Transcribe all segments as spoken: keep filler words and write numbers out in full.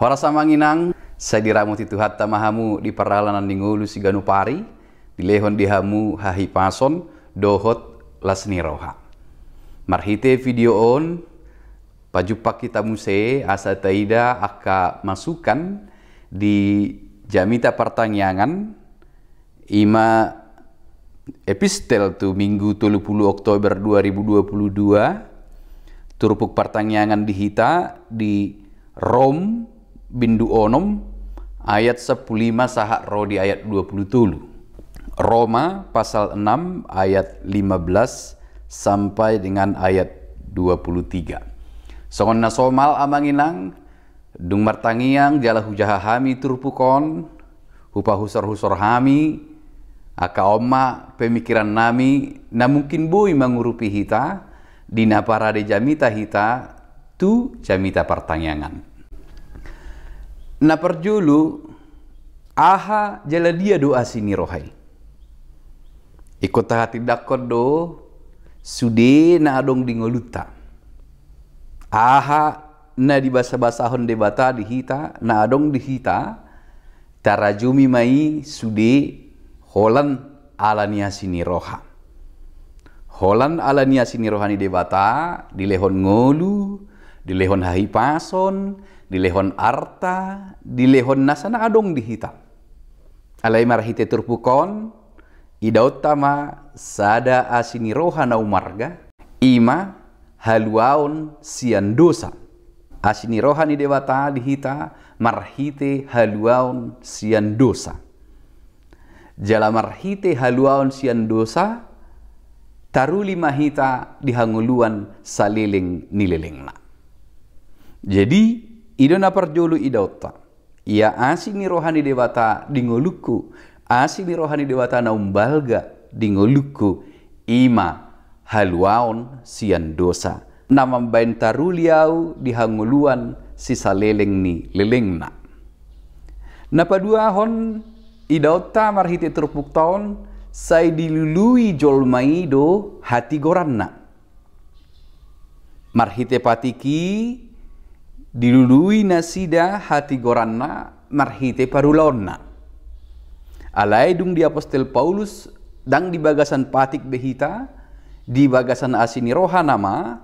Parasa manginang, sai diramoti Tuhanta ma hamu di pardalanan ni ngolu siganup ari, dilehon di hamu hahipason dohot las ni roha. Marhite video on, pajumpang hita muse asa taida angka masukan di jamita partangiangan, ima epistel tu Minggu tolu pulu Oktober dua ribu dua pulu dua, turpuk partangiangan di hita di Rom bindu onom ayat sampulu lima sahat ro di ayat dua pulu tolu. Roma pasal enam ayat lima belas sampai dengan ayat dua pulu tiga. Songon na somal amang inang, dung martangiang jala hujaha hami turpuk on, hupahusorhusor hami angka on ma pemikiran nami na mungkin boi mangurupi hita di na parade jamita hita tu jamita partangiangan. Na parjolo, aha jala dia do asi ni roha i? Ingkon tahatindangkon do sude na adong di ngolunta. Aha na dibasabasahon Debata di hita na adong di hita, tarajumi ma i sude holan ala ni asi ni roha. Holan ala ni asi ni roha ni Debata, dilehon ngolu, dilehon hahipason, dilehon arta, dilehon nasa na adong di hita. Alai marhite turpuk on, idaonta ma sada asi ni roha na umarga, ima haluaon sian dosa. Asi ni roha ni Debata di hita marhite haluaon sian dosa. Jala marhite haluaon sian dosa, taruli ma hita di hangoluan saleleng ni lelengna. Jadi, i do na parjolo idaonta. Ia asi ni roha ni Debata di ngolungku, asi ni roha ni Debata na umbalga di ngolungku, ima haluaon sian dosa, na mambaen taruli au di hangoluan sisaleleng ni lelengna. Na paduahon, idaonta marhite turpukta on, sai dilului jolma i do hatigoranna. Marhite patik i dilului nasida hatigoranna marhite parulaonna. Alai dung di apostel Paulus, ndang di bagasan patik be hita, di bagasan asi ni roha nama,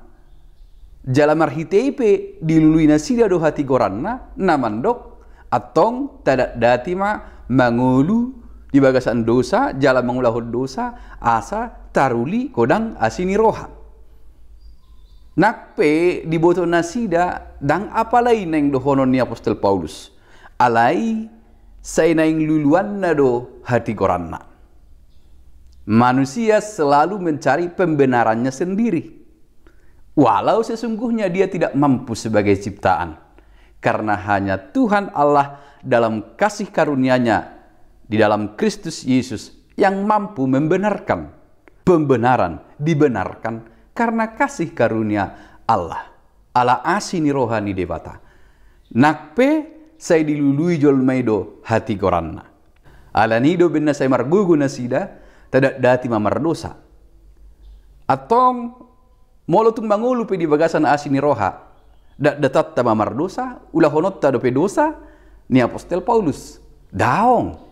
jala marhite i pe dilului nasida do hatigoranna, na mandok, antong tadatdati ma mangolu di bagasan dosa, jala mangulahon dosa, asa taruli godang asi ni roha. Nang pe diboto nasida ndang apala i naeng dohonon ni apostel Paulus. Alai sai naeng luluanna do hatigoranna. Manusia selalu mencari pembenarannya sendiri. Walau sesungguhnya dia tidak mampu sebagai ciptaan. Karena hanya Tuhan Allah dalam kasih karunia-Nya di dalam Kristus Yesus yang mampu membenarkan. Pembenaran dibenarkan karena kasih karunia Allah. Ala asi ni roha ni Debata. Nang pe sai dilului jolma i do hatigoranna. Alani i do umbahen na sai margogo nasida, tadatdati ma mardosa. Antong, molo tung mangolu pe di bagasan asi ni roha, datdatanta ma mardosa, ulahononta dope dosa, ni apostel Paulus. Daong.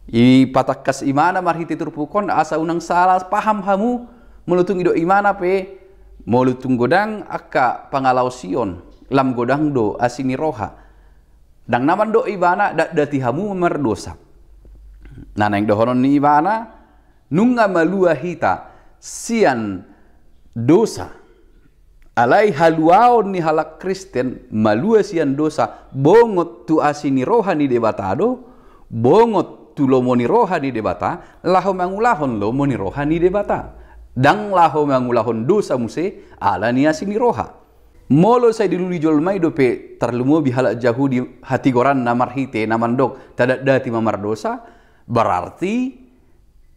Ipatangkas ibana marhite turpuk on, asa unang salah paham hamu, molo tung didok ibana pe, molo tung godang angka pangalaosion, lam godang do asi ni roha. Ndang na mandok ibana, datdati hamu mardosa. Na naeng dohonon ni ibana, nunga malua hita sian dosa. Alai haluaon ni halak Kristen malua sian dosa, bongot tu asi ni roha ni Debata do, bongot tu lomo ni roha ni Debata, laho mangulahon lomo ni roha ni Debata. Ndang laho mangulahon dosa muse, ala ni asi ni roha. Molo sai dilului jolma i dope tarlumobi halak Jahudi hatigoranna marhite na mandok tadatdati ma mardosa, berarti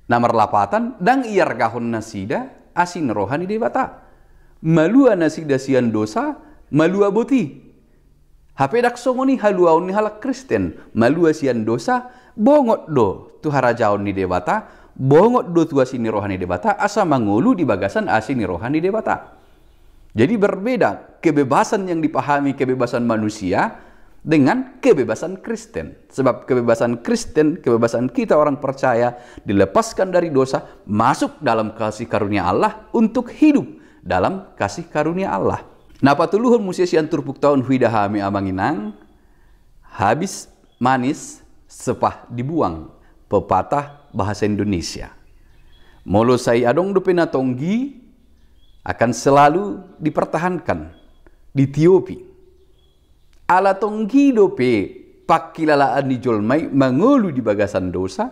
na marlapatan ndang iargahon nasida asi ni roha ni Debata. Malua nasida sian dosa, malua boti. Hape ndang songon i haluaon ni halak Kristen, malua sian dosa, bongot do tu harajaon ni Debata, bongot do tu asi ni roha ni Debata, asa mangolu di bagasan asi ni roha ni Debata. Jadi berbeda kebebasan yang dipahami kebebasan manusia dengan kebebasan Kristen. Sebab kebebasan Kristen, kebebasan kita orang percaya, dilepaskan dari dosa, masuk dalam kasih karunia Allah untuk hidup dalam kasih karunia Allah. Na patoluhon muse sian turpukta on huida hami amang inang, habis manis sepah dibuang, pepatah bahasa Indonesia. Molo sai adong dope na tonggi, akan selalu dipertahankan, ditiopi. Ala tonggi dope pangkilalaan ni jolma i mangolu di bagasan dosa,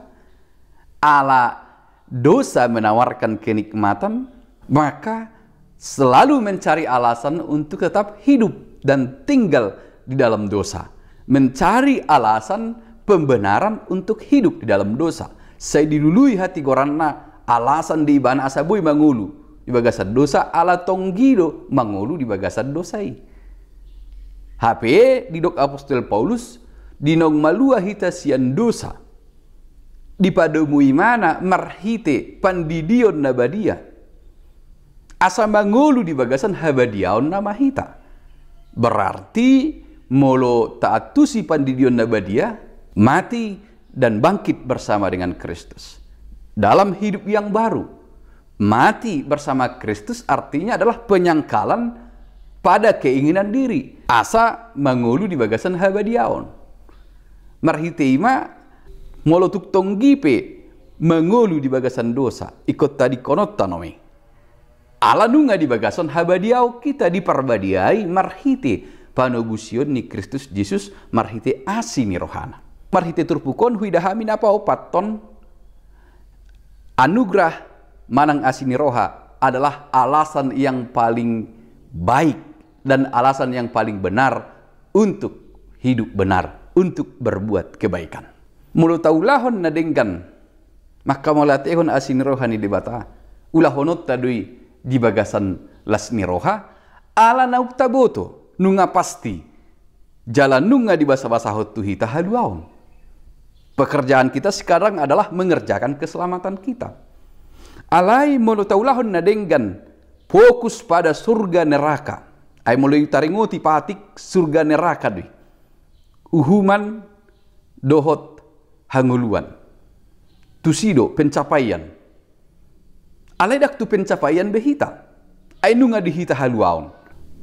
ala dosa menawarkan kenikmatan, maka selalu mencari alasan untuk tetap hidup dan tinggal di dalam dosa. Mencari alasan pembenaran untuk hidup di dalam dosa. Sai dilului hatigoranna alasan di ibana asa boi mangolu di bagasan dosa, ala tonggi do mangolu di bagasan dosa i. Hape didok apostel Paulus, di naung malua hita sian dosa, dipadomu ibana marhite pandidion na badia, asa mangolu di bagasan habadiaonna ma hita. Berarti molo taantusi pandidion na badia, mati dan bangkit bersama dengan Kristus dalam hidup yang baru. Mati bersama Kristus artinya adalah penyangkalan pada keinginan diri, asa mangolu di bagasan habadiaon. Marhite i ma, molo tung tonggi pe mangolu di bagasan dosa, ingkon tadingkononta nama i. Ala nunga di bagasan habadiaon hita, diparbadiai marhite panobusion ni Kristus Jesus, marhite asi ni rohana. Marhite turpuk on huida hami na paopathon, anugerah manang asi ni roha adalah alasan yang paling baik dan alasan yang paling benar untuk hidup benar, untuk berbuat kebaikan. Molo taulahon na denggan, mangkamauliatehon asi ni roha ni Debata, ulahononta do i di bagasan las ni roha, ala naung taboto, nunga pasti, jala nunga dibasabasahon tu hita haluaon. Pekerjaan kita sekarang adalah mengerjakan keselamatan kita. Alai molo taulahon na denggan, fokus pada surga neraka. Ai molo taringoti patik, surga neraka do i. Uhuman dohot hangoluan. Tusi do pencapaian. Alai ndang tu pencapaian be hita. Ai nunga di hita haluaon.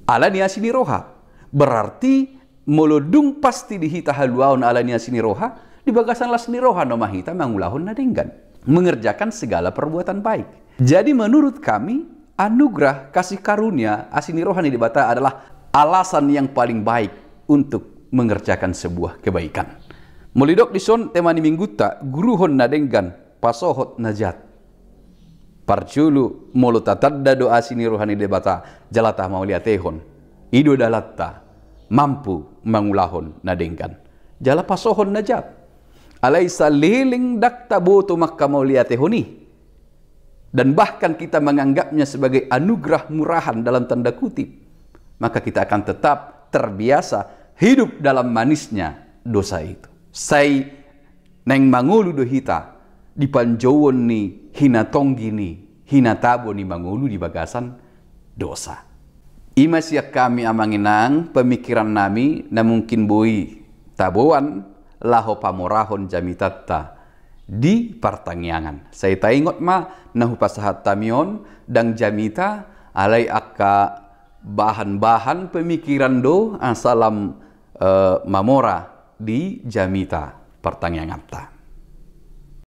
Ala ni asi ni roha. Berarti molo dung pasti di hita haluaon ala ni asi ni roha, di bagasan las ni roha nama hita mangulahon na denggan, mengerjakan segala perbuatan baik. Jadi menurut kami, anugerah, kasih karunia, asi ni roha ni Debata adalah alasan yang paling baik untuk mengerjakan sebuah kebaikan. Molo didok dison tema ni minggunta, guruhon na denggan, pasohot na jat. Parjolo, molo tatanda do asi ni roha ni Debata jala tamauliatehon, i do dalanta mampu mangulahon na denggan jala pasohon na jat. Alai saleleng ndang taboto mangkamauliatehon i, dan bahkan kita menganggapnya sebagai anugerah murahan dalam tanda kutip, maka kita akan tetap terbiasa hidup dalam manisnya dosa itu. Sai naeng mangolu do hita di panjouon ni hinatonggi ni hinatabo ni mangolu di bagasan dosa. I ma sian hami amang inang pemikiran nami na mungkin boi taboan laho pamorahon jamitanta di partangiangan. Sai taingot ma na hupasahat hami on, ndang jamita alai angka bahan-bahan pemikiran do asa lam, eh, mamora di jamita partangianganta.